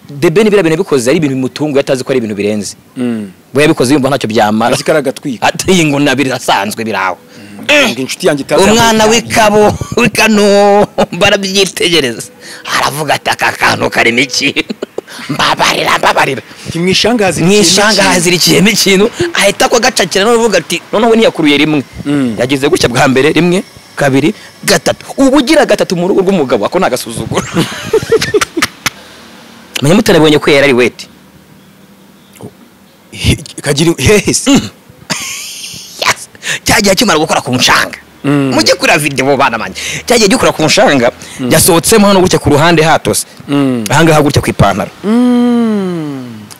The Ben biriya bintu bikoze ari ibintu bimutunguye, atazi ko ari ibintu birenze. We yabikoze yumva ntacyo byamara. Azi ko ari agatwiko. Ateye ingona birasanzwe biraho. Ngo inshuti yanjye itazi. Umwana w'ikabo w'ikanombe arabyitegereza, aravuga ati aka kantu karimo ikintu, mbabarira mbabarira. Mwishanga hazirikiyemo ikintu, ahita ko agacakira noneho avuga ati noneho we ntiyakuruye rimwe, yagize gutya bwa mbere, rimwe, kabiri, gatatu. Ubu ugira gatatu mu rugo rw'umugabo ako ni agasuzuguro. Menya mutarabonye ko yari ari weti. Kagira hehese. Yes. Cyagiye akimara gukora ku nshanga. Mujye kuri video bana banje. Cyagiye gikora ku nshanga, yasohotsemo hano gutya ku ruhande hatose. Ahangaha gutya ku ipantaro.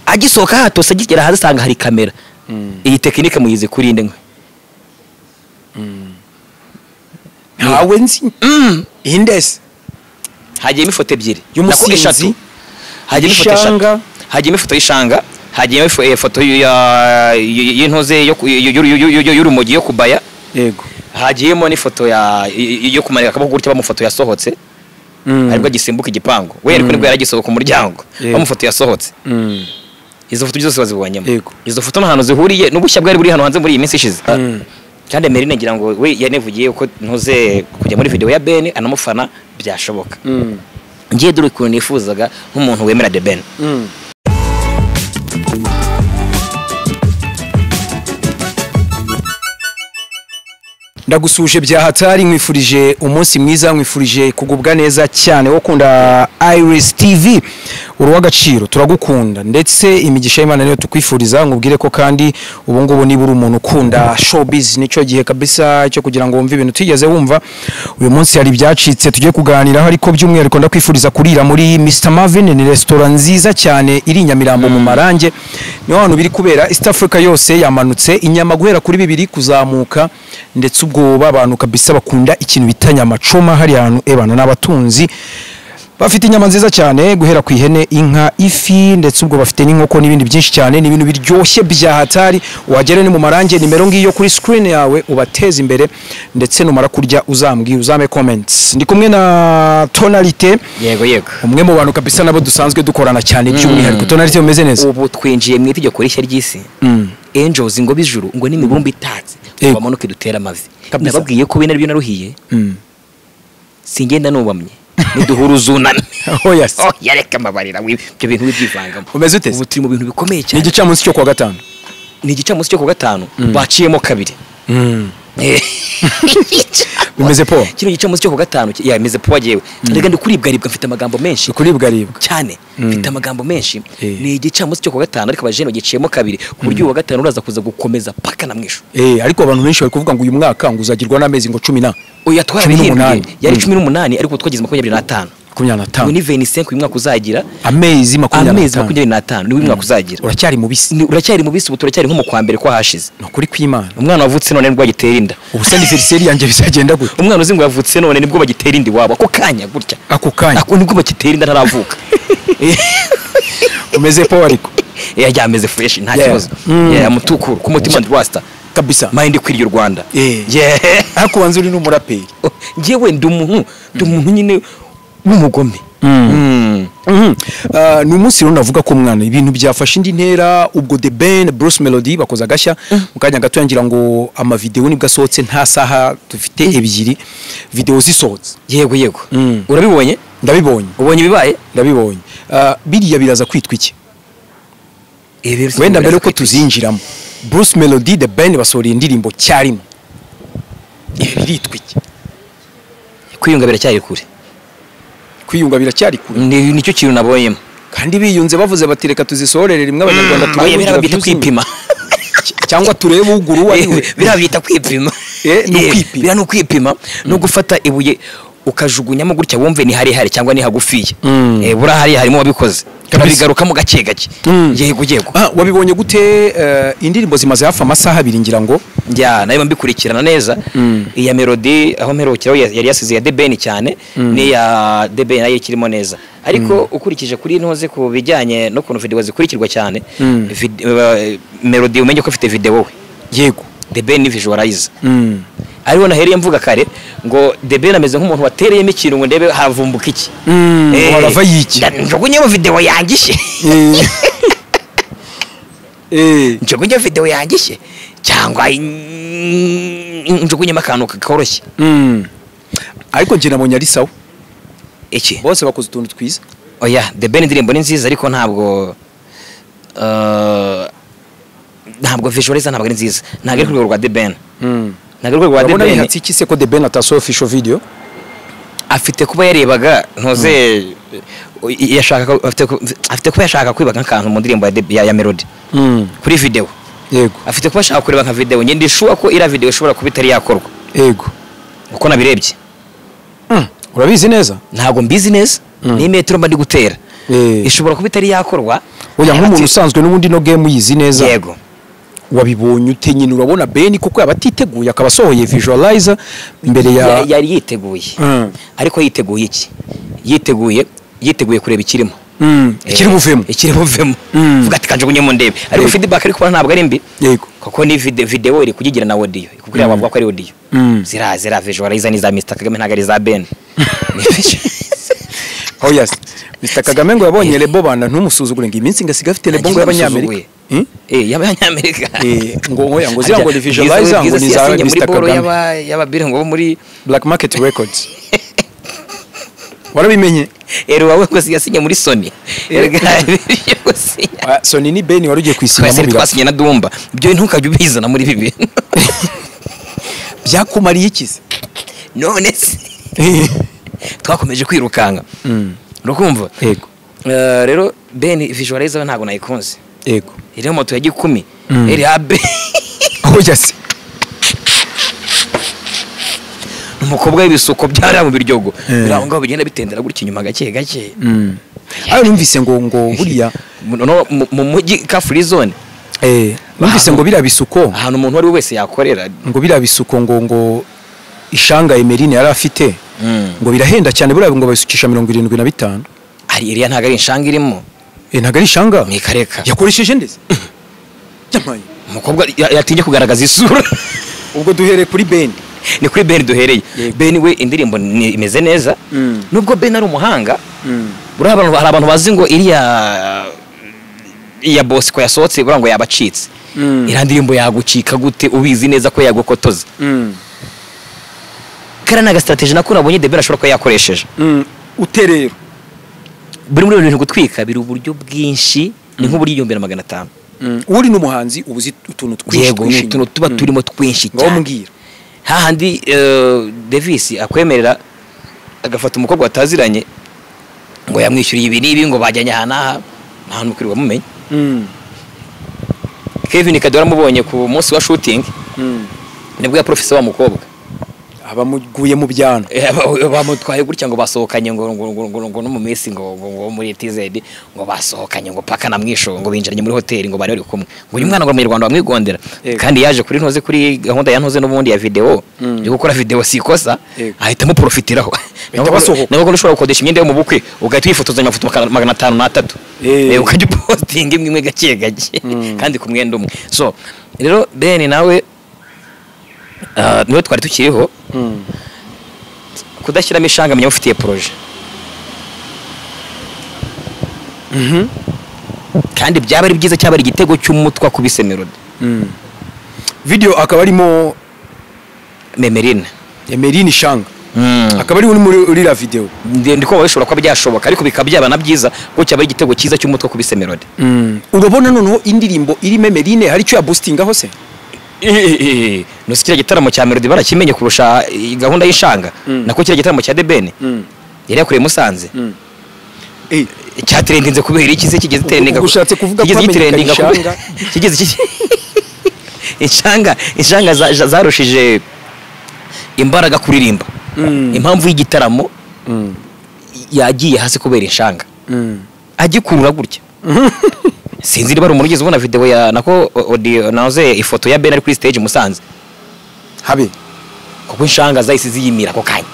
Agisohoka hatose agigera hanze asanga hari kamera. Iyi tekinike muyize kuri inde nkwe. Ntawe nzi. Indese. Hagiyemo ifoto ebyiri. Y'umusinzi. Eshatu. Hagiyemo ifoto eshatu. Hagiyemo ifoto y'ishanga, hagiyemo ifoto y'intoze y'urumogi yo kubaya. Yego. Hagiyemo n'ifoto yo kumanika akaboko gutya bamufoto yasohotse. Aribwo agisimbuka igipangu. We ariko nibwo yaragisohoka umuryango. Bamufoto yasohotse. Izo foto zose bazibonyemo. Izo foto n'ahantu zihuriye n'ubushya bwari buri hano hanze muri iyi minsi ishize. Kandi Merine ngira ngo we yanevugiye uko ntuze kujya muri video ya Ben anamufana byashoboka. Ngiye dore ukuntu nifuzaga nk'umuntu wemera The Ben. Ndagusuje bya hatari, nkwifurije umunsi mwiza, nkwifurije kugubwa neza cyane. Ukunda Iris TV uri uw'agaciro, turagukunda ndetse imigisha y'Imana niyo tukwifuriza. Nkubwire ko kandi ubu ngubu niba uri umuntu ukunda showbiz nicyo gihe kabisa cyo kugira ngo wumve ibintu utigeze wumva. Uyu munsi hari ibyacitse tugiye kuganiraho, ariko by'umwihariko ndakwifuriza kurira muri Mr Marvin. Ni restaurant nziza cyane iri i Nyamirambo mu Marange, niho hantu biri kubera. East Africa yose yamanutse inyama guhera kuri 2 kuzamuka, ndetse ubwo abantu kabisa bakunda ikintu bita nyamacoma. Hari ahantu ebana n'abatunzi bafite inyama nziza cyane guhera ku ihene, inka, ifi, ndetse ubwo bafite n'inkoko n'ibindi byinshi cyane. Ni ibintu biryoshye bya hatari. Wagera ni mu Marange, nimero ngiyo kuri screen yawe, ubateze imbere, ndetse numara kurya uzambwira, uzame comments. Ndi kumwe na Tonalite. Yego yego. Umwe mu bantu kabisa nabo dusanzwe dukorana cyane by'umwihariko. Tonalite umeze neza. Ubu twinjiye mu itegeko rishya ry'isi. Angels ngo bijuru ngo n'imibumbe itatse bamanuke dutera amavi. Nababwiye ko bene byo naruhiye. Singenda nubamye. Niduhura uzuname. Oh yes. Oh yareka mabarira ibyo bintu bibyivangamo. Umeze ute? Ubu turi mu bintu bikomeye cyane. Ni igicamunsi cyo kuwa gatanu. Ni igicamunsi cyo kuwa gatanu baciyemo kabiri. Bimeze po. Kino gicamunsi cyo kuwa gatanu ya bimeze po wagiyewe. Rega ndi kuribwa ribwa mfite amagambo menshi. Kuribwa ribwa cyane. Mfite amagambo menshi. Ni igicamunsi cyo kuwa gatanu ariko abajene bagiciyemo kabiri ku buryo uwa gatanu uraza kuza gukomeza paka na mwisho. Ariko abantu benshi bari kuvuga ngo uyu mwaka ngo uzagirwa n'amezi ngo 10 na. Oya twarabihinduye. Yari 18 ariko twagize 25. 25. Ni 25 uyu mwaka uzagira amezi 25. Amezi 25 ni uyu mwaka uzagira. Uracyari mubisi. Uracyari mubisi ubu turacyari nko mu kwa mbere kwa hashize. No kuri kw'Imana. Umwana wavutse none nibwo agitera inda. Ubu se anniversaire yanjye bizagenda gute? Umwana uzi ngo yavutse none nibwo bagitera inda iwabo ako kanya gutya. Ako kanya. Ako nibwo bagitera inda ntaravuka. Umeze po ariko. Yameze fresh nta kibazo. Mutukuru ku mutima ndi rasta. Kabisa. Mind kwiryo Rwanda. Ariko wanze uri n'umuraperi. Ngewe ndi umuntu nyine w'umugome. Ni umunsi rero navuga ko mwana ibintu byafashe indi ntera. Ubwo The Ben, Bruce Melody bakoze agashya mu kanya gato, ngira ngo ama video nibwo asohotse, nta saha dufite ebyiri video zisohotse. Yego yego. Urabibonye? Ndabibonye. Ubonye ibibaye? Ndabibonye. Biriya biraza kwitwa iki? Wenda mbere uko tuzinjiramo, Bruce Melody, The Ben basohora indirimbo cyarimo. Ibi biritwa iki? Kwiyunga biracyari kure. Kwiyunga biracyari kure. Nicyo kintu nabonyemo. Kandi biyunze bavuze bati reka tuzisohorere rimwe abanyarwanda turebe bita kwipima. Cyangwa turebe uguru ari we. Birabyita kwipima. Ni ukwipima. Bira no kwipima no gufata ibuye ukajugunyamo gutya wumve ni hari hari cyangwa ni hagufiye. Bura hari harimo wabikoze. Bigarukamo gake gake. Yego yego. Wabibonye gute? Indirimbo zimaze hafi amasaha abiri ngira ngo. Njya nayo mbikurikirana neza. Iya Melody aho mperukiraho yari yasize ya The Ben cyane, ni ya The Ben nayo ikirimo neza. Ariko ukurikije kuri ntoze ku bijyanye no kuntu video zikurikirwa cyane, Melody umenye ko afite video we. Yego. The Ben ni visualizer. Ariho nahereye mvuga kare ngo The Ben ameze nk'umuntu watereyemo ikintu ngo ndebe havumbuka iki. Warava yiki. Njugunyemo video yangishe. Njugunye video yangishe cyangwa njugunyemo akantu koroshye. Ariko nje nabonye ari sawa. Iki? Bose bakoze utuntu twiza. Oya, The Ben indirimbo ni nziza ariko ntabwo ntabwo visualizer ntabwo ari nziza. Ntabwo ari ku rwego rwa The Ben. Ntabwo rwego rwa The Ben. Urabona iki se ko The Ben atasohoye official video? Afite kuba yarebaga ntoze yashaka afite kuba yashaka kwibaga akantu mu ndirimbo ya Melody. Kuri video. Yego. Afite kuba ashaka kureba nka video. Nge ndishuwa ko ira video ishobora kuba itari yakorwa. Yego. Uko nabirebye. Urabizi neza? Ntabwo mbizi neza. Ni metero mba ndi gutera. Ishobora kuba itari yakorwa. Oya nk'umuntu usanzwe n'ubundi no game uyizi neza. Yego. Wabibonye ute nyine urabona Ben kuko yabatiteguye akaba asohoye visualizer imbere ya yari yiteguye. Ariko yiteguye iki? Yiteguye kureba ikirimo. Ikiri buvemo. Ikiri buvemo. Vuga ati kanje kunyemo ndebe. Ariko feedback ariko ntabwo ari mbi. Yego. Kuko ni video iri kugigira na audio. Kuko iriya bavuga ko ari audio. Zira visualizer ni za Mr Kagame ntabwo ari za Ben. Oh yes. Mr Kagame ngo yabonye lebo bana ntumusuzugure ngo iminsi ngasiga afite lebo ngo y'abanyamerika. Y'abanyamerika. Ngo ngoya ngo zira ngo ni visualizer ngo ni za Mr Kagame. Y'ababire ngo muri Black Market Records. Warabimenye? Ero wawe ngo yasinye muri Sony. Sony ni Ben warugiye kwisinya muri twasinye na Dumba. Ibyo ntukajye ubizana muri bibi. Byakumariye iki se? None se twakomeje kwirukanka. Urukumva? Yego. Rero Ben visualizer ntago nayikunze. Yego. Iri moto ya gikumi. Eri habe. Oh yes. Umukobwa w'ibisuko byara mu biryogo. Biraho ngaho bigenda bitendera gutya inyuma gake gake. Ayo numvise ngo buriya no mu mujyi ka free zone. Numvise ngo bira bisuko ahantu umuntu ari wese yakorera ngo bira bisuko ngo ishanga Emeline yari afite. Ngo birahenda cyane buriya ngo babisukisha 75. Ari iriya ntago ari inshanga irimo. Ntago ari inshanga? Ni kareka. Yakoresheje ndeze. Cyamaye. Umukobwa yatinye kugaragaza isura. Ubwo duhereye kuri Ben. Ni kuri Ben duhereye. Ben we indirimbo imeze neza. Nubwo Ben ari umuhanga. Buriya hari abantu bazi ngo iriya ya Bosco yasohotse buriya ngo yabacitse. Iriya ndirimbo yagucika gute ubizi neza ko yagukotoza. Kara naga strategy nako nabonye The Ben ashobora kuba yakoresheje. Uterero. Buri muri ibintu gutwika biri uburyo bwinshi ni nk'uburyo 1500. Uri n'umuhanzi ubuzi utuntu twinshi. Yego, utuntu tuba turimo twinshi cyane. Ngaho mbwira. Hahandi Davis akwemerera agafata umukobwa bataziranye ngo yamwishyuriye ibi n'ibi ngo bajyanye aha n'aha nta n'ukuri wamumenye. Kevin Kadora mubonye ku munsi wa shooting. Nibwo ya professor wa mukobwa. Abamuguye mu byano bamutwaye gutya ngo basohokanye ngo ngo ngo no mu minsi ngo ngo muri TZ ngo basohokanye ngo paka na mwisho ngo binjiranye muri hoteli ngo bari bari kumwe ngo uyu mwana ngo munyarwanda bamwigondera kandi yaje kuri ntoze kuri gahunda ya ntoze n'ubundi ya video yo gukora video sikosa ahita muprofitiraho nabwo ushobora gukodesha imyenda yo mu bukwe ugahita uyifotozanya amafoto 503 ukajya posting imwe gake gake kandi ku mwenda umwe. So rero Ben nawe niwe twari tukiriho kudashyiramo ishanga menya ufitiye projet. Kandi byaba ari byiza cyaba ari igitego cy'umutwa kubise Melody. Video akaba arimo Emeline Shanga. Akaba ari muri uri video. Ndiko bishobora kuba byashoboka ariko bikaba byaba na byiza ko cyaba ari igitego cyiza cy'umutwa kubise Melody. Urabona noneho indirimbo irimo Emeline hari icyo ya boostingaho se? Nusi kiriya gitaramo cya Melody barakimenye kurusha gahunda y'ishanga. Nako kiriya gitaramo cya The Ben yari yakoreye Musanze. Cyatrendinze kubera iki se kigeze trendinga? Ushatse kuvuga ko amenyekanye ishanga kigeze ishanga zarushije imbaraga kuririmba. Impamvu y'igitaramo yagiye hasi kubera ishanga agikurura gutya. Sinzi niba ari umuntu ugeze ubona video ya nako audio naze ifoto ya Ben ari kuri stage Musanze. Habe kuko inshanga zahise ziyimira ako kanya.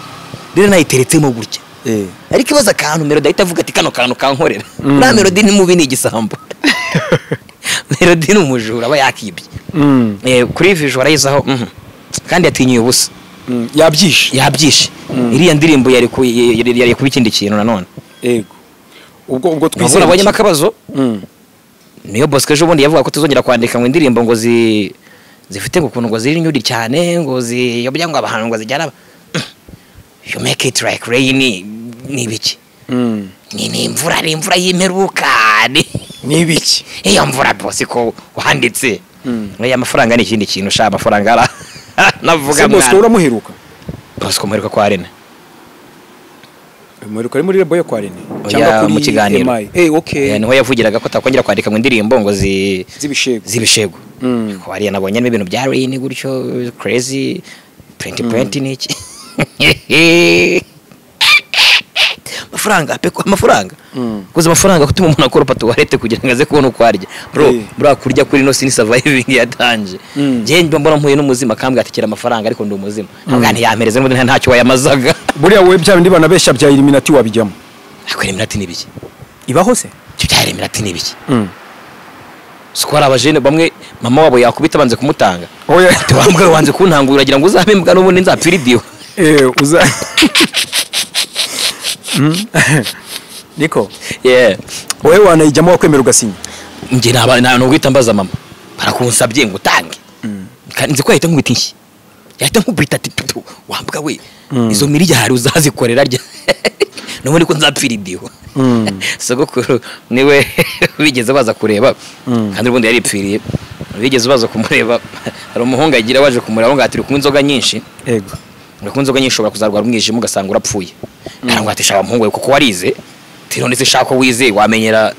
Rero nayiteretsemo gutya. Ariko ibaza akantu Melody ahita avuga ati kano kantu kankorera. Uriya Melody ni mubi ni igisambo. Melody ni umujura aba yakibye. Kuri visualize aho kandi yatinyuye ubusa. Yabyishe iriya ndirimbo yari kuba ikindi kintu nanone. Yego ubwo twizeye nabonyemo akabazo. Niyo Bosco ejo bundi yavuga ko tuzongera kwandika ngo indirimbo ngo zifite ngo ukuntu ngo ziri nyuri cyane ngo ziyobya ngo abantu ngo zijyana you make it like rain ni ibiki ni imvura, ni imvura y'imperuka ni ibiki iyo mvura Bosco wanditse. Oya amafaranga ni ikindi kintu sha, amafaranga ara navuga mwana. Bosco uramuheruka? Bosco muheruka kwa Arena. Muheruka ari muri rebo yo kwa Arena cyangwa kuri mu kiganiro? Okay. Niho yavugiraga ko atakongera kwandika ngo indirimbo ngo z'ibishego. Ko hariya nabonye ibintu bya rain gutyo crazy print niki amafaranga peko amafaranga kuza amafaranga kutuma umuntu akoropa tuwarete kugira ngo aze kubona uko arya bro. Bro kurya kuri no sini surviving yatanje. Nje mbona mpuye n'umuzima kambwa atikira amafaranga ariko ndi umuzima ntabwo ntiyampereze n'ubundi ntacyo wayamazaga. Buriya wowe bya bindi banabeshya bya Illuminati wabijyamo? Ako Illuminati ni biki ibaho se? Ibyo bya Illuminati ni biki? Siko abajene bamwe mama wabo yakubita banze kumutanga. Oya tubambwe wanze kuntangura uragira ngo uzabe mbwa n'ubundi nzapfira idiho. Uza Niko wowe wanayijyamo wakwemera ugasinya? Nje naba no mbaza mama barakunsabye ngo utange. Nzi ko yahita nkubita inshyi, yahita nkubita ati wambwa we izo miliyari uzazikorera rya n'ubundi ko nzapfira idiho. Sogokuru niwe bigeze baza kureba kandi ubundi yaripfiriye, bigeze baza kumureba hari umuhungu agira waje kumureba ngo atiri kunywa inzoga nyinshi. Yego kunywa inzoga nyinshi ushobora kuzarwara umwijima ugasanga urapfuye. Arangwa ati shaba muhungu kuko warize none se shaka wize wamenyera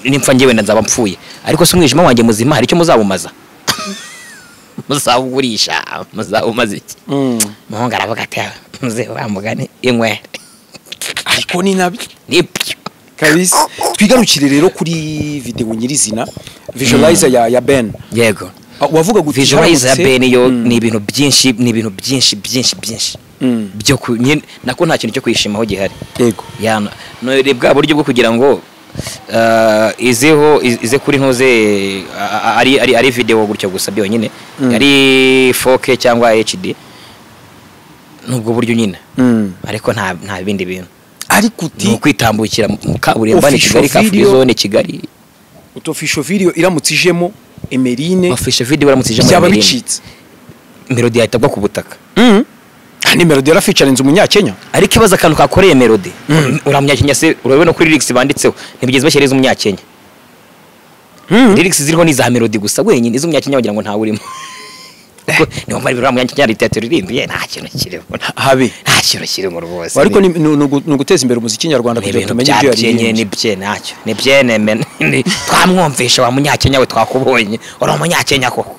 nimfa ngewe nzaba mpfuye, ariko se umwijima wanjye muzima hari icyo muzabumaza? Muzawugurisha muzawumaza iki? Muhungu aravuga ati muze wa mugani inywere. Ariko ni nabi nibyo kabisa. Twigarukire rero kuri video nyirizina visualizer ya Ben. Yego wavuga guti visualizer ya Ben yo ni ibintu byinshi, ni ibintu byinshi byinshi byinshi byo nako nta kintu cyo kwishimaho gihari. Yego yana no bwa buryo bwo kugira ngo izeho ize kuri ntuze ari video gutyo gusa byonyine ari 4K cyangwa HD nubwo buryo nyine ariko nta bindi bintu. Ariko uti ni kwitambukira mu kaburimbo ni Kigali ka free zone Kigali. Official video iramutse ijemo Emeline, official video iramutse ijemo byaba bicitse, Melody yahita agwa ku butaka. Ni Melody yara featuring umunyakenya ariko ibaza akantu kakoreye Melody. Uramunyakenya se urabona kuri lyrics banditseho ntibigeze bashyireza umunyakenya. Lyrics ziriho ni za Melody gusa wenyine, izo umunyakenya wagira ngo ntawe urimo. Niyo mpamvu uramunyakenya literature irimbiye nta kintu kirimo habe, nta kintu kirimo rwose. Ariko ni uguteza imbere umuziki nyarwanda kugira tumenye ibyo yaririmbye. Ni bye ntacyo ni byeneme twamwumvisha wa munyakenya we twakubonye uri umunyakenya koko.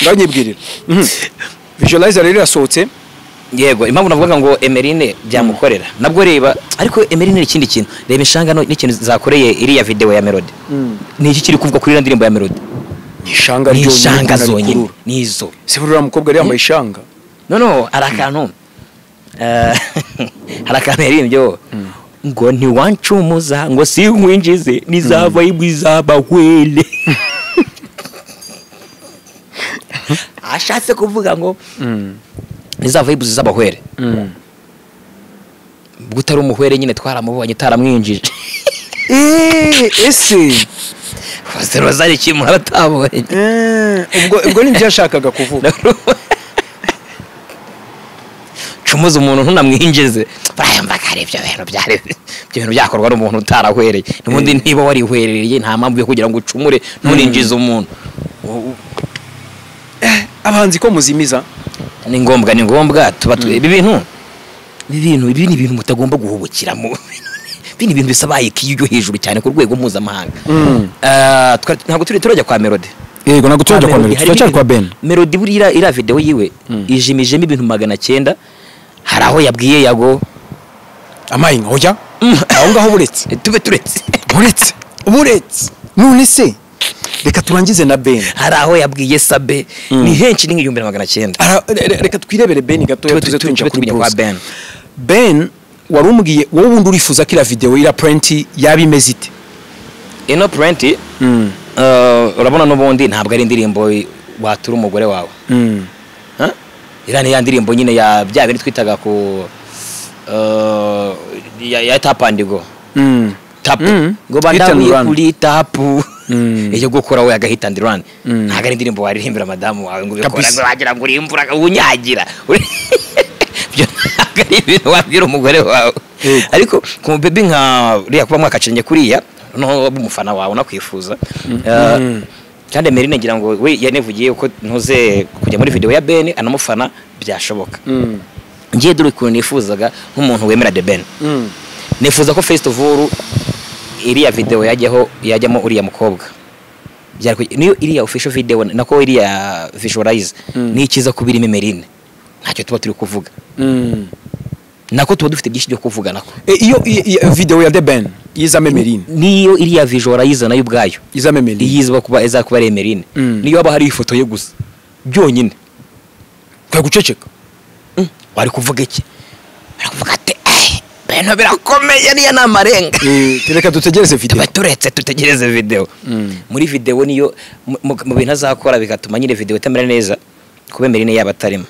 Ndanyibwirira visualizer rero yasohotse. Yego impamvu navuga ngo Emeline byamukorera nabwo reba, ariko Emeline ni ikindi kintu. Reba inshangano n'ikintu zakoreye iriya video ya Melody. Ni iki kiri kuvuga kuri iriya ndirimbo ya Melody? Ni ishanga ryonyine nizo. Se buriya mukobwa yari yambaye ishanga? No hari akantu hari akantu yaririmbye ngo ntiwancumuza ngo sinkwinjize nizava ibwizabahwele. Ashatse kuvuga ngo nizava ibwizabahwele. Ubwo utari umuhwere nyine twaramubonye taramwinjije. Ese Rozari kimwe abatabonye. Ubwo nibyo yashakaga kuvuga. Cumuza umuntu ntunamwinjize. Barayamba kare ibyo bintu byari ibyo bintu byakorwa n'umuntu utarahwereye. N'ubundi niba warihwerereye nta mpamvu yo kugira ngo ucumure ntuninjize umuntu. Abahanzi ko muzimiza ni ngombwa tuba ibi bintu ibi ni ibintu mutagomba guhubukiramo. Ibi ni ibintu bisaba IQ yo hejuru cyane ku rwego mpuzamahanga. Ntabwo turajya kwa Melody. Yego ntabwo turajya kwa Melody, turacyari kwa Ben. Melody buriya ira video yiwe ijimijemo ibintu 900. Hari aho yabwiye Yago amayinga hoya aho ngaho buretse tube turetse buretse none se reka turangize na Ben. Hari aho yabwiye Sabe ni henshi ni 1900. Reka twirebere Ben gato tuze twinjira kuri kwa Ben. Ben warumubwiye wowe wundi urifuza kira video ira print yabimeze ite? Ino print urabona n'ubundi ntabwo ari indirimbo watura umugore wawe. Iriya ni ya ndirimbo nyine ya bya bindi twitaga ku ya tapandigo. Tap ngo bandabuye kuri tapu. Iyo gukora we agahita and run. Ntago ari indirimbo waririmbira madamu wawe ngo ubikora ngo wagira ngo uri imvura unyagira. Byo ntago ari ibintu wabwira umugore wawe. Ariko ku baby nka uriya kuba mwakacanye kuriya no umufana wawe unakwifuza. Kandi Merine ngira ngo we yanevugiye uko ntuze kujya muri video ya Ben anamufana byashoboka. Ngiye dore ukuntu nifuzaga nk'umuntu wemera The Ben. Nifuza ko first of all iriya video yajyaho yajyamo uriya mukobwa. Niyo iriya official video nako iriya visualize ni ikiza kubirimo Merine. Ntacyo tuba turi kuvuga. Nako tuba dufite byinshi byo kuvuga nako. Iyo video ya The Ben yizame Merine. Niyo iriya visualize nayo ubwayo izame Merine. Iyizwa kuba izakuba ari Merine. Niyo haba hari ifoto ye gusa byonyine. Kaguceceka. Wari kuvuga iki? Arakuvuga ati beno birakomeye niya namarenga. Reka dutegereze video. Tuba tutegereze video. Muri video niyo mu bintu azakora bigatuma nyine video itamera neza kuba Merine yaba atarimo.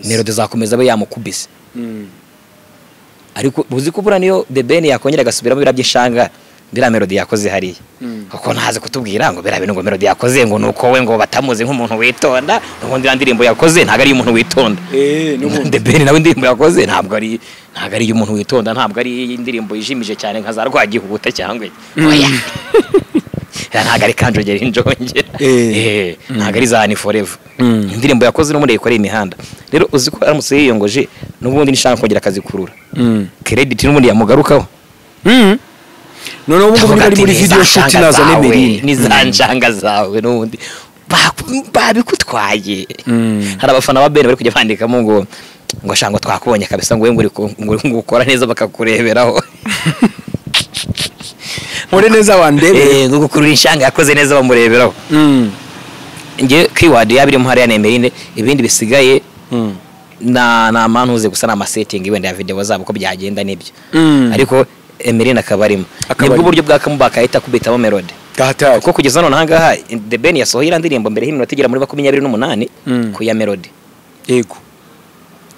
Melody zakomeza abe yamukubise. Ariko uzi ko bura niyo The Ben yakongera agasubiramo birabye shanga bira Melody yakoze hariya. Kuko ntaze kutubwira ngo bira bintu ngo Melody yakoze ngo nuko we ngo batamuze nk'umuntu witonda, n'ubundi ndirimbo yakoze ntago ari umuntu witonda. N'ubundi The Ben nawe indirimbo yakoze ntabwo ari umuntu witonda, ntabwo ari indirimbo yijimije cyane nka za Rwagihuta cyangwa oya. Ntabwo ari kanjogera injongera. Ntabwo ari za Ni Forever. Indirimbo yakoze n'ubundi yikoreye imihanda. Rero uzi ko aramutse yiyongoje n'ubundi nishaka kongera akazikurura. Credit n'ubundi yamugarukaho. None ubu ngubu ari muri video shoot naza Merine. Ni za njanga zawe n'ubundi babikutwaye. Hari abafana ba Ben bari kujya bandikamo ngo shango twakubonye kabisa ngo ngo ukora neza bakakureberaho. Muri neza wandebe ngo gukurura inshanga yakoze neza bamureberaho. Nge keyword yabiri mu hariya Merine, ibindi bisigaye na mantuze gusa na amasetting wenda ya video zabo ko byagenda nibyo. Ariko Merine akaba arimo. Nibwo buryo bwa comeback ahita kubitamo Melody. Kuko kugeza none ahangaha The Ben yasohoye iriya ndirimbo mbere y'iminota igera muri 28 ku ya Melody. Yego.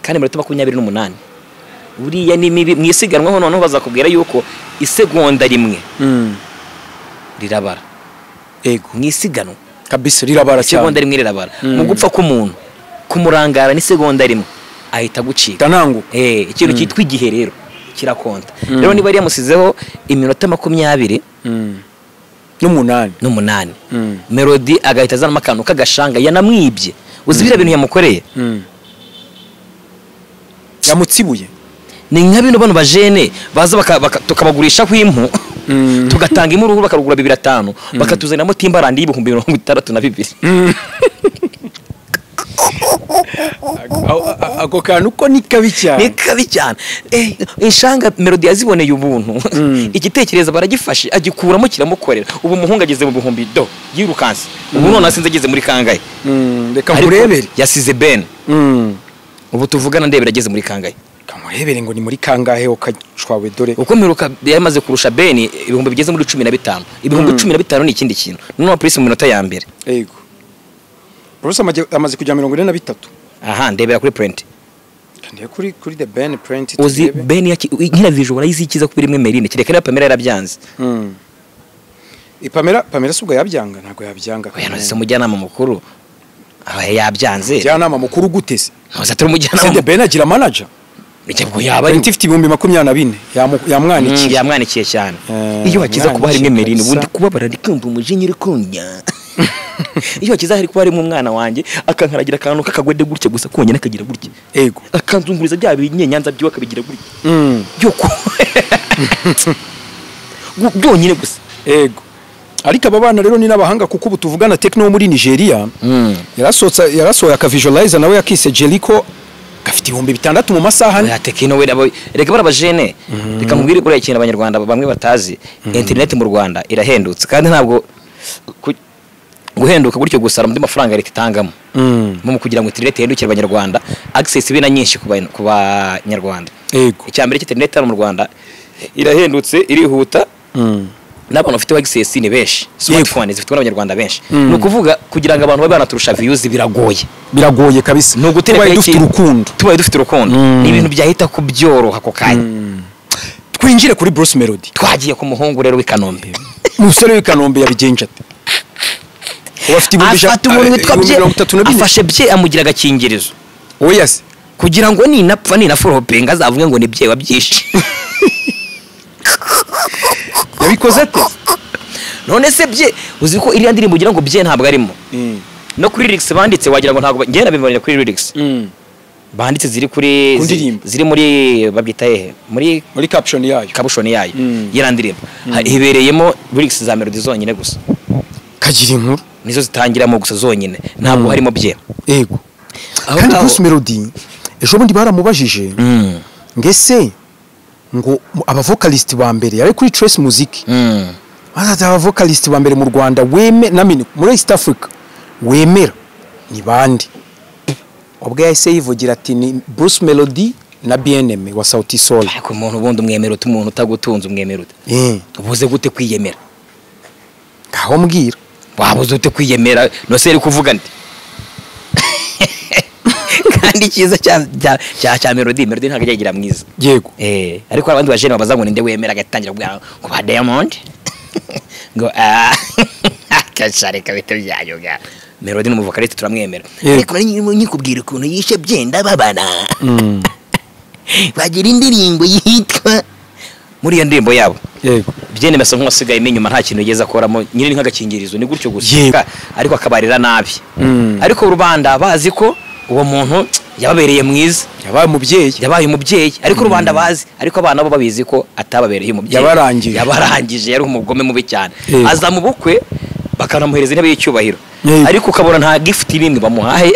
Kandi minota 28. Buriya ni mibi mwisiganwaho noneho bazakubwira yuko isegonda rimwe rirabara. Yego. Mwisiganwa kabisa rirabara cyane. Isegonda rimwe rirabara. Mu gupfa k'umuntu kumurangara ni segonda rimwe ahita gucika. Tananguka. Ikintu cyitwa igihe rero kirakonta. Rero niba yamusizeho iminota 28 n'umunani. Melody agahita azana akantu kagashanga yanamwibye. Uzi bira bintu yamukoreye? Yamutsibuye. Ni nka bino bano bajene baza tukabagurisha kwimpu tugatanga imuru bakarugura 25 bakatuzanamo Timberland y'ibihumbi 62. Ako kantu ko ni kabi cyane. Ni kabi cyane. Inshanga Melody yaziboneye ubuntu. Igitekerezo baragifashe agikuramo kiramukorera. Ubu muhungu ageze mu bihumbi do yirukanse. Ubu none asinze ageze muri kangahe. Reka nkurebere. Yasize Ben. Ubu tuvugana ndebera ageze muri kangahe. Kamurebere ngo ni muri kangahe okacwawe dore. Uko mperuka yamaze kurusha Ben ibihumbi bigeze muri 15. Ibihumbi 15 ni ikindi kintu. None police mu minota ya mbere. Yego. Bruce amaze kujya 43. Aha ndebera kuri print. Ndiye kuri The Ben print. Uzi Ben nkira visualize ikiza kubiri imwe Merine kireka na Pamela yarabyanze. Pamela subwo yabyanga ntago yabyanga. Oya nose umujyanama mukuru. Aba yabyanze. Umujyanama mukuru gute se? Nose atari umujyanama. The Ben agira manager. Icyo yaba ari ifite 24,000 yamwanikiye. Yamwanikiye cyane. Iyo hakiza kuba hari imwe Merine ubundi kubabara ndikumva umujinya uri kunya. Iyo hakiza hari kuba harimo umwana wanjye akankaragira akantu kakagwede gutya gusa konyine akagira gutya. Yego. Akanzunguriza bya binyenyanza byiwe akabigira gutya. Byonyine gusa. Yego. Ariko aba bana rero ni n'abahanga kuko ubu tuvugana Tekno muri Nigeria. Yarasohoye aka visualizer nawe yakise Jericho gafite 6000 mu masaha. Oya Tekno we nabo reka barabajene. Reka nkubwire kuri ikintu abanyarwanda bamwe batazi. Internet mu Rwanda irahendutse kandi ntabwo guhenduka gutyo gusa muri mafaranga leta itangamo. Mu kugira ngo internet ihendukire abanyarwanda, access ibe na nyinshi ku banyarwanda. Yego. Icya mbere cy'internet hano mu Rwanda irahendutse, irihuta. N'abantu bafite access ni benshi, smartphone zifitwe n'abanyarwanda benshi. Ni ukuvuga kugira ngo abantu babe banaturusha views biragoye. Biragoye kabisa. Ni ugutereka dufite urukundo. Tubaye dufite urukundo. Ni ibintu byahita kubyoroha ako kanya. Twinjire kuri Bruce Melody. Twagiye ku muhungu rero w'i Kanombe. Umusore w'i Kanombe yabigenje ate? Afite umuntu witwa Bye, afashe Bye amugira agakingirizo. Oya se kugira ngo ninapfa ninaforopenga azavuge ngo ni Bye wabyishe. Yabikoze ate? None se Bye uzi ko iriya ndirimbo ugira ngo Bye ntabwo arimo. No kuri lyrics banditse wagira ngo ntabwo njye nabibonye kuri lyrics. Banditse ziri kuri ziri muri babyita hehe muri caption yayo. Caption yayo. Yera ndirimbo. Hibereyemo lyrics za Melody zonyine gusa. Kagira inkuru nizo zitangiramo gusa zonyine ntabwo harimo Bye. Yego. Kandi Bruce Melody ejo bundi baramubajije ngese ngo aba vocalist ba mbere yari kuri Trace Music. Bazaza aba vocalist ba mbere mu Rwanda weme namini muri East Africa wemera ni bande. Ubwo yahise yivugira ati ni Bruce Melody na BNM wa Sauti Sol. Ariko umuntu ubundi umwemera uti umuntu utagutunze umwemera ute? Ubuze gute kwiyemera? Ngaho mbwira. Wabuze ute kwiyemera? No se eri kuvuga nti. Kandi cyiza cya Melody, Melody ntabwo yagira mwiza. Yego. Ariko abandi bajene babaza ngo ninde wemera agatangira kuvuga ngo ba Diamond. Ngo akashareka bite byayo ga. Melody ni umuvokaliste turamwemera. Ariko nyikubwira ukuntu yishe byenda babana. Bagira indirimbo yitwa muri iyo ndirimbo yabo. Yego. Byene basa nk'uwasigaye inyuma nta kintu yigeze akoramo nyine ni nk'agakingirizo ni gutyo gusa ariko akabarira nabi. Ariko rubanda bazi ko uwo muntu yababereye mwiza, yabaye umubyeyi, yabaye umubyeyi ariko rubanda bazi, ariko abana bo babizi ko atababereye umubyeyi. Yabarangije yari umugome mubi cyane. Aza mu bukwe bakanamuhereza intebe y'icyubahiro. Ariko ukabona nta gift n'imwe bamuhaye.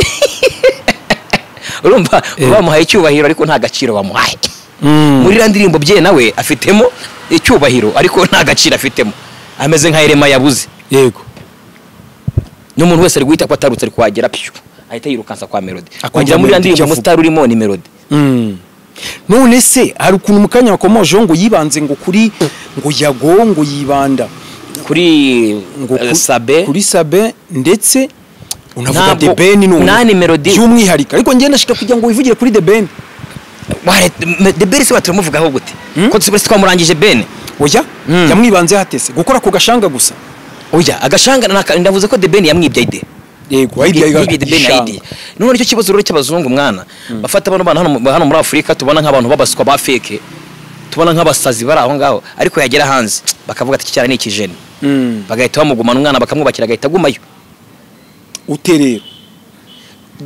Urumva bamuhaye icyubahiro ariko nta gaciro bamuhaye. Muri iriya ndirimbo Bye nawe afitemo icyubahiro ariko nta gaciro afitemo. Ameze nka Irema yabuze. Yego. N'umuntu wese ari guhita ko atarutse ari kuhagera pyo ahita yirukansa kwa Melody. Wagira muri iriya ndirimbo umustar urimo ni Melody. None se hari ukuntu mukanya wakomoje ngo yibanze ngo kuri ngo Yago ngo yibanda kuri ngo Sabe, kuri Sabe ndetse unavuga The Ben nani Melody by'umwihariko ariko njye ndashaka kugira ngo wivugire kuri The Ben. The Ben se batumuvugaho gute? Ko twamurangije Ben. Oya yamwibanze hatese gukora ku gashanga gusa. Oya agashanga ndavuze ko The Ben yamwibye idea. Yego idea The Ben idea. None nicyo kibazo rero cy'abazungu mwana. Bafata bano bana hano muri Afrika tubona nk'abantu babaswa ba fake. Tubona nk'abasazi bari aho ngaho ariko yagera hanze bakavuga ati cyane ni ikijene. Bagahita bamugumana umwana bakamwubakira agahita agumayo. Uterera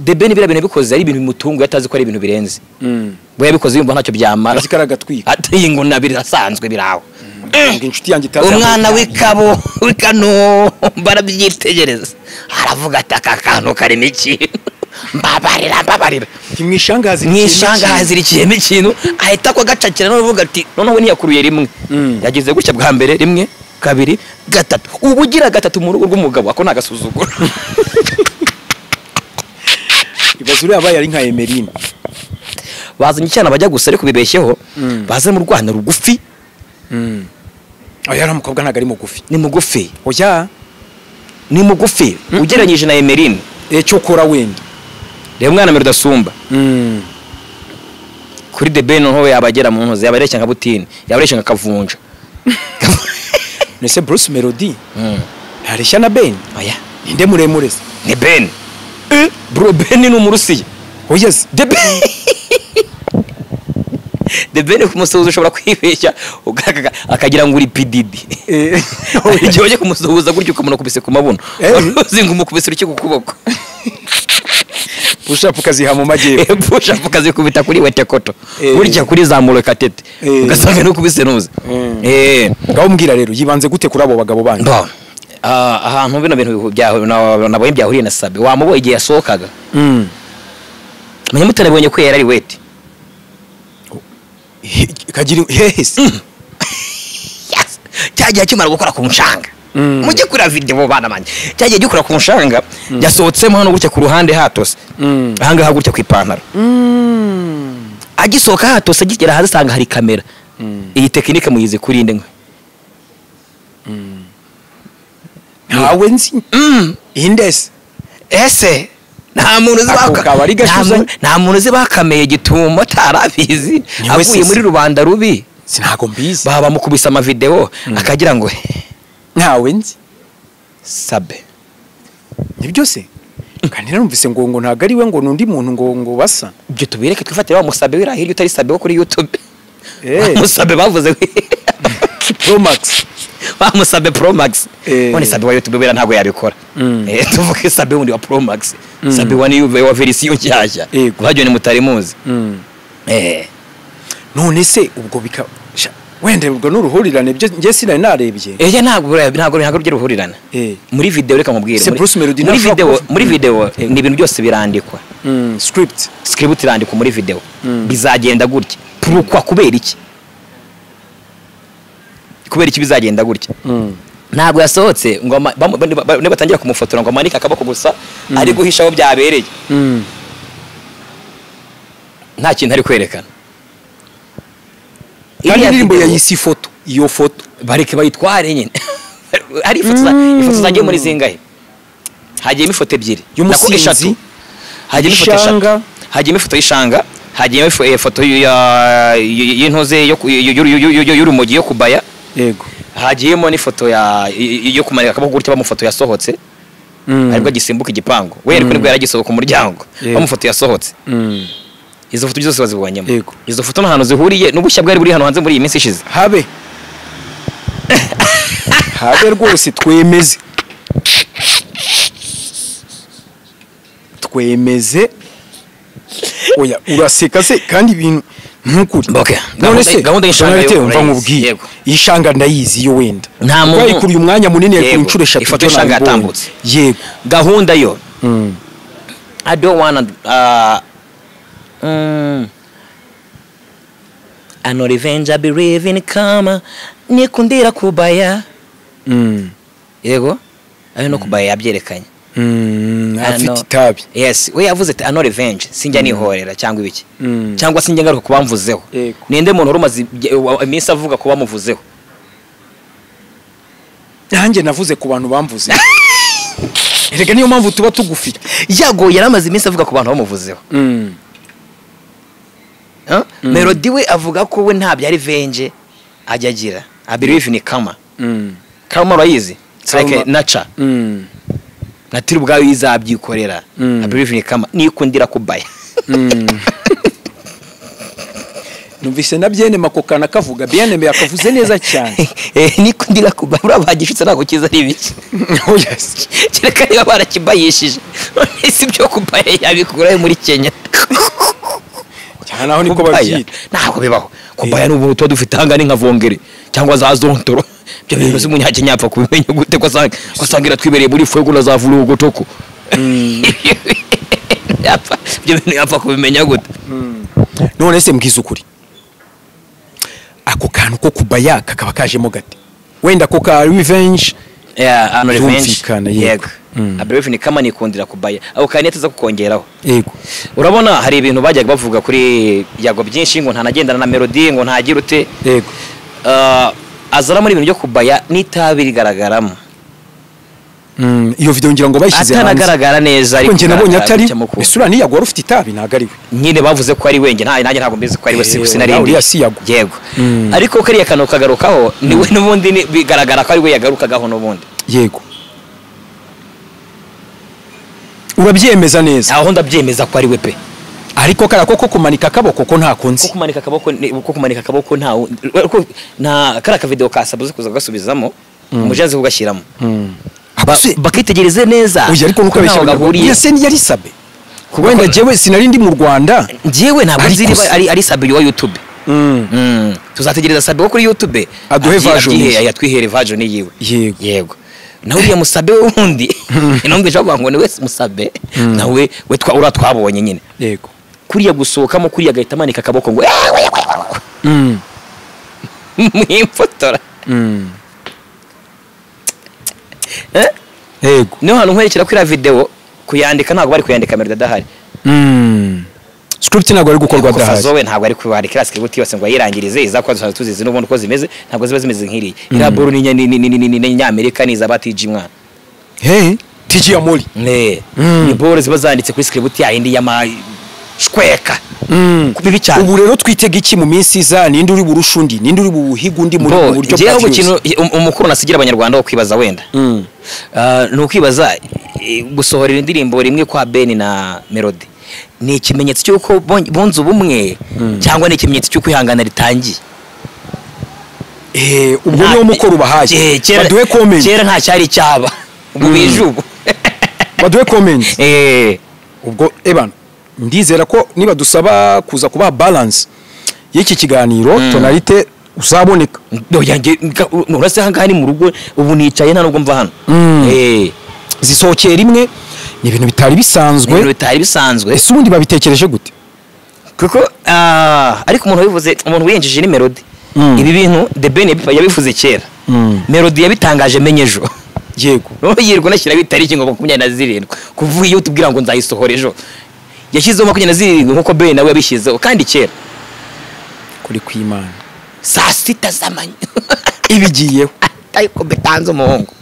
The Ben bira bintu bikoze ari ibintu bimutunguye atazi ko ari ibintu birenze. Bo yabikoze yumva ntacyo byamara. Azikaragatwika. Ati ngo nabiri asanzwe biraho. Ngo inshuti yanjye itaza. Umwana w'ikabo w'ikano barabyitegereza. Aravuga ati aka kantu karimo iki? Mbabarira mbabarira. Mwishangazi ikintu ahita ko gacakira no uvuga ati noneho ntiyakuruye rimwe. Yagize gutya bwa mbere rimwe kabiri gatatu. Ubugira gatatu mu rugo rw'umugabo ako nagasuzugura. Ibazuri abaye ari nka Emeline. Bazanye cyane abajya gusa ariko bibeshyeho baza mu Rwanda rugufi. Oya ari umukobwa ntago ari mugufi. Ni mugufi. Oya ni mugufi ugereranyije na Emeline. Cyokora wenda. Reba umwana mbere udasumba. Kuri The Ben noho yabagera mu ntozi yabareshya nka butini, yabareshya nka kavunja. Nese Bruce Melody. Ntareshya na Ben. Oya ninde muremure se? Ni Ben. Bro Ben ni umurusiya. Oya se The Ben. The Ben kumusuhuza ushobora kwibeshya akagira ngo uri PDD. Igihe uje kumusuhuza gutyo ukamuna kubise ku mabuno. Uzi ngo umukubise uruki ku kuboko. Push up kaziha mu majyepfo. Push up kazikubita kuri wetekoto. Burya kuri zamuro katete. Ugasanga no kubise nuze. Ngaho mbwira rero yibanze gute kuri abo bagabo bandi? Ahantu bino bintu nabonye byahuriye na Sabe. Wamuboye igihe yasohokaga. Munyamutane ko yari ari wete. Kagira hehese. Yes. Cyagiye kimara gukora ku nshanga. Mujye kuri video bana banje. Cyagiye gikora ku nshanga yasohotsemo hano gutya ku ruhande hatose. Ahanga hagutya ku ipantaro. Agisohoka hatose agigera hanze asanga hari kamera. Iyi tekinike muyize kuri inde nkwe. Ntawe nzi. Indese. Ese nta muntu nta muntu uzi bakameye gitumo atarabizi avuye muri rubanda rubi. Sinago mbizi. Baba bamukubise amavideo akagira ngo ntawe nzi. Sabe. Nibyo se? Kandi narumvise ngo ntago ari we ngo nundi muntu ngo basa. Ibyo tubireke twifatire wa Musabe wira hirya utari Sabe wo kuri YouTube. Musabe bavuze Pro Max. Wa Musabe Pro Max. None Sabe wa YouTube wera ntago yabikora. Tuvuge Sabe wundi wa Pro Max. Sabe wa ni wa version nshyashya. Bajo ni mutari muzi. None se ubwo bika wenda ubwo nuruhurirane byo nge sinari narebye. Ntabwo by'uruhurirane. Muri video reka mubwire. Muri video ni ibintu byose birandikwa. Script irandikwa muri video. Bizagenda gutya. Pourquoi kubera iki? Kubera iki bizagenda gutya? Ntabwo yasohotse ngo nibatangira kumufotora ngo amanike akaboko gusa ari guhisha aho byabereye. Nta kintu ari kwerekana. Kandi indirimbo yayisi ifoto, iyo foto bareke bayitware nyine. Ari ifoto zagiye muri zingahe? Hagiyemo ifoto ebyiri, nako eshatu. Hagiyemo ifoto eshatu. Hagiyemo ifoto y'ishanga, hagiyemo ifoto y'intoze y'urumogi yo kubaya. Yego. Hagiyemo n'ifoto yo kumanika akaboko gutya bamufoto yasohotse. Aribwo agisimbuka igipangu. We ariko nibwo yaragisohoka umuryango. Bamufoto yasohotse. Izo foto zose bazibonyemo. Izo foto n'ahantu zihuriye n'ubushya bwari buri hano hanze muri iyi minsi ishize. Habe. Habe rwose twemeze. Twemeze. Oya uraseka se kandi ibintu ntukuri. Okay. None se gahunda y'ishanga yo mva nkubwiye. Ishanga ndayizi yo wenda. Nta muntu yayikuriye umwanya munini yakuri inshuro eshatu. Ifoto y'ishanga yatambutse. Yego. Gahunda yo. I don't wanna I know revenge I believe in karma nikundira kubaya. Yego ayo no kubaya yabyerekanye. Afite itabi. Yes, we yavuze ati I know revenge sinjya nihorera cyangwa ibiki cyangwa sinjya ngaruka kubamvuzeho. Ninde muntu rumaze iminsi avuga kuba muvuzeho? Nanjye navuze ku bantu bamvuze. Erega niyo mpamvu tuba tugufite. Yago yaramaze iminsi avuga ku bantu bamuvuzeho. Melody we avuga ko we nta bya revenge ajya agira. I believe in karma. Karma urayizi? It's like nature. Natiri ubwayo izabyikorera. I believe in karma. Nikundira kubaya. Numvise na byene makokana kavuga byene yakavuze neza cyane. Nikundira kubaya urabagishitse ntago kiza ari ibiki. Oh yes. Kereka niba barakibayishije. Si byo kubaya yabikurayo muri Kenya. Naho niko babyita. Ntabwo bibaho. Kubaya n'ubu tuba dufite hanga ni nka vongere cyangwa za zontoro. Ibyo bintu z'umunyakenya yapfa kubimenya gute ko asanga iratwibereye muri fuego na za vurugo toko. Yapfa ibyo bintu yapfa kubimenya gute? None se mbwiza ukuri. Ako kantu ko kubaya kakaba kajemo gate. Wenda ko ka revenge. Yeah, ano revenge. Yego. Aberefe ni kama nikundira kubaya. Ako kantu tuza kukongeraho. Yego. Urabona hari ibintu bajyaga bavuga kuri Yago byinshi ngo ntanagendana na Melody ngo ntagira ute. Yego. Azara muri ibintu byo kubaya n'itabi rigaragaramo. Iyo video ngira ngo bayishyize hanze. Atanagaragara neza ariko nje nabonye atari. Isura ni Yago wari ufite itabi ntago ari we. Nyine bavuze ko ari wenge nta nanjye ntago mbizi ko ari we sinarindi. Uriya si Yago. Yego. Ariko kariya kantu kagarukaho ni we n'ubundi bigaragara ko ari we yagarukagaho n'ubundi. Yego. Urabyemeza neza? Aho ndabyemeza ko ari we pe. Ariko kara koko kumanika akaboko ko nta kunzi. Ko kumanika akaboko ko kumanika akaboko nta nta kara ka video kasabuze kuza gasubizamo umujazi kugashyiramo. Bakitegereze neza. Oya ariko nuko abeshya gahuriye. Yese ni yari Sabe. Wenda jewe sinari ndi mu Rwanda. Jewe ntabwo nzi ari Sabe wa YouTube. Tuzategereza Sabe wo kuri YouTube. Aduhe version. Yatwihere version yiwe. Yego. Nawe uriya Musabe wundi numvise bavuga ngo ni wese Musabe nawe we ura twabonye nyine. Yego. Kuriya gusohokamo kuriya gahita amanika akaboko ngo mwimfotora. Yego. Niho hantu nkwerekera kuri video kuyandika ntabwo bari kuyandika Melody adahari. Script ntabwo ari gukorwa adahari. Fazowe ntabwo ari kwandika script yose ngo ayirangirize izakwa dusanzwe tuzizi n'ubundi uko zimeze ntabwo ziba zimeze nk'iriya. Iriya boro ni ni Nyamerika ni iza batiji mwana. Hey TG Amoli ni bore ziba zanditse kuri script ya indi y'amashweka bibi cyane. Ubu rero twitega iki mu minsi iza? Ninde uri burusha undi, ninde uri buhiga undi muri Bo, buryo njyewe bwa ahubwo ikintu umukuru nasigira abanyarwanda wo kwibaza wenda ni ukwibaza gusohorera indirimbo rimwe kwa Ben na Melody ni ikimenyetso cy'uko bunze ubumwe cyangwa ni ikimenyetso cy'uko ihangana ritangiye. Ubwo niwo mukoro ubahaye. Baduhe comment. Kera nta cyari cyaba ubwo bije ubu baduhe comment. Ubwo ebana ndizera ko niba dusaba kuza kuba balance y'iki kiganiro tonalite uzaboneka. Urase aha ngaha ni mu rugo ubu nicaye nta nubwo mva hano. Zisohokeye rimwe ni ibintu bitari bisanzwe. Ibintu bitari bisanzwe. Ese ubundi babitekereje gute? Kuko ariko umuntu wabivuze, umuntu wiyenjeje ni Melody. Ibi bintu The Ben yabivuze kera. Melody yabitangaje menye ejo. Yego. Noneho yirirwa anashyiraho itariki ngo 27 kuvuga iyo utubwira ngo nzayisohora ejo. Yashyizeho 27 nkuko Ben nawe yabishyizeho kandi kera. Kuri kwimana. Saa sita z'amanywa. Ibigiyeho. Ariko bitanze umuhungu.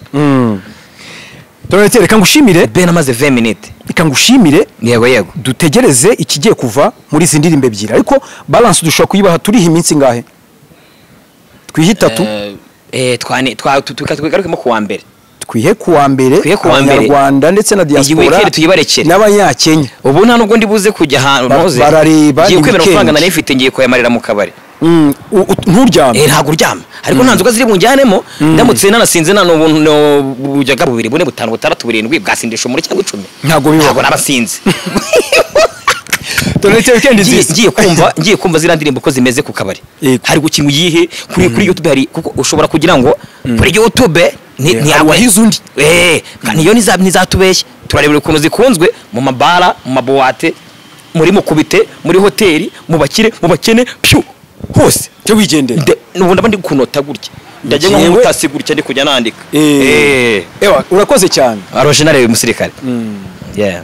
Tonalite reka ngushimire. Ben amaze 20 minutes. Reka ngushimire. Yego yego. Dutegereze ikigiye kuva muri izi ndirimbo ebyiri ariko balance dushobora kuyibaha turiha iminsi ngahe? Twihe itatu. Twigarukemo kuwa mbere. Twihe kuwa mbere Abanyarwanda ndetse na diaspora n'abanyakenya. Ubu nta nubwo ndibuze kujya ahantu ntuze. Barareba ngiye kwemera amafaranga nari mfite ngiye kuyamarira mu kabari. Nturyame. Ntabwo uryama. Ariko nta nzoga ziri bunjyanemo ndamutse nanasinze nta n'ubujyaga bubiri bune butanu butandatu burindwi bwasindisha umuri cyangwa 10. Ntabwo bibaho. Ntabwo nabasinze. Tonalite weekend nziza. Ngiye kumva ziriya ndirimbo ko zimeze ku kabari. Hari gukinga uyihe kuri YouTube hari kuko ushobora kugira ngo kuri YouTube ni wahize undi. Niyo ntizatubeshye. Turarebera ukuntu zikunzwe mu mabara, mu mabuwate, muri mukubite, muri hoteli, mu bakire, mu bakene, pyu hose. Cyo wigendera. Ubu ndaba ndi kunota gutya. Ndajya nko mutasi gutya ndi kujya nandika. Ewa urakoze cyane. Aroje narebe umusirikare. Yeah.